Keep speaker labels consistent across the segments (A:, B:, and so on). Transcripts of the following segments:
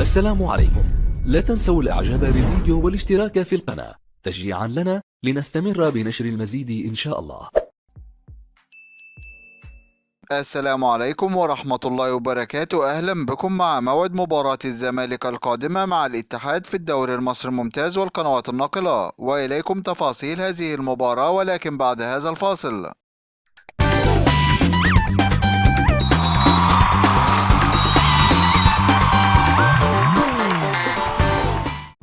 A: السلام عليكم. لا تنسوا الاعجاب بالفيديو والاشتراك في القناة تشجيعا لنا لنستمر بنشر المزيد إن شاء الله.
B: السلام عليكم ورحمة الله وبركاته. أهلا بكم مع موعد مباراة الزمالك القادمة مع الاتحاد في الدوري المصري الممتاز والقنوات الناقلة، وإليكم تفاصيل هذه المباراة ولكن بعد هذا الفاصل.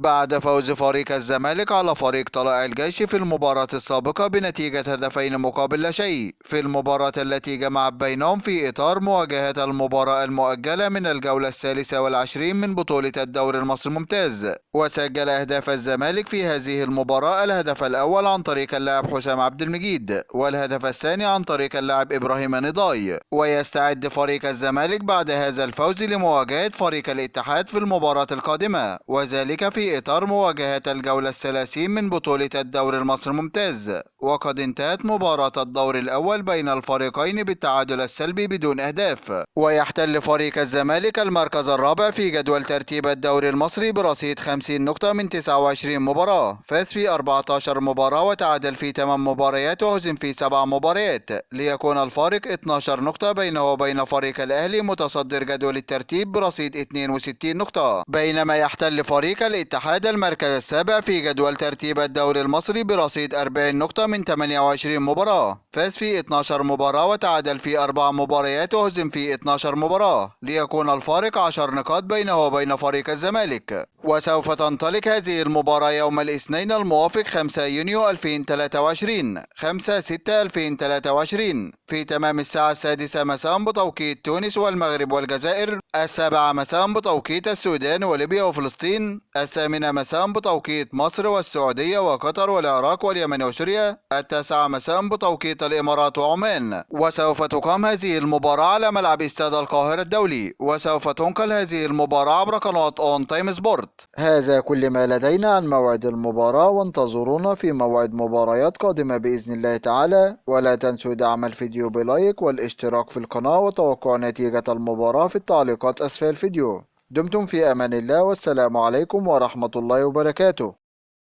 B: بعد فوز فريق الزمالك على فريق طلائع الجيش في المباراة السابقة بنتيجة هدفين مقابل لا شيء في المباراة التي جمعت بينهم في إطار مواجهة المباراة المؤجلة من الجولة 23 من بطولة الدوري المصري الممتاز، وسجل أهداف الزمالك في هذه المباراة الهدف الأول عن طريق اللاعب حسام عبد المجيد والهدف الثاني عن طريق اللاعب إبراهيم نضاي. ويستعد فريق الزمالك بعد هذا الفوز لمواجهة فريق الاتحاد في المباراة القادمة، وذلك في إطار مواجهة الجولة 30 من بطولة الدوري المصري الممتاز. وقد انتهت مباراة الدور الأول بين الفريقين بالتعادل السلبي بدون أهداف. ويحتل فريق الزمالك المركز الرابع في جدول ترتيب الدوري المصري برصيد 50 نقطة من 29 مباراة، فاز في 14 مباراة وتعادل في 8 مباريات وهزم في 7 مباريات، ليكون الفارق 12 نقطة بينه وبين فريق الأهلي متصدر جدول الترتيب برصيد 62 نقطة. بينما يحتل فريق الاتحاد المركز السابع في جدول ترتيب الدوري المصري برصيد 40 نقطة من 28 مباراة، فاز في 12 مباراة وتعادل في 4 مباريات وهزم في 12 مباراة، ليكون الفارق 10 نقاط بينه وبين فريق الزمالك. وسوف تنطلق هذه المباراة يوم الاثنين الموافق 5 يونيو 2023 5/6/2023 في تمام الساعة 6 مساء بتوقيت تونس والمغرب والجزائر، 7 مساء بتوقيت السودان وليبيا وفلسطين، 8 مساء بتوقيت مصر والسعودية وقطر والعراق واليمن وسوريا، 9 مساء بتوقيت الإمارات وعمان. وسوف تقام هذه المباراة على ملعب استاد القاهرة الدولي، وسوف تنقل هذه المباراة عبر قناة اون تايم سبورت. هذا كل ما لدينا عن موعد المباراة، وانتظرونا في موعد مباريات قادمة بإذن الله تعالى. ولا تنسوا دعم الفيديو بلايك والاشتراك في القناة وتوقع نتيجة المباراة في التعليقات أسفل الفيديو. دمتم في أمان الله، والسلام عليكم ورحمة الله وبركاته.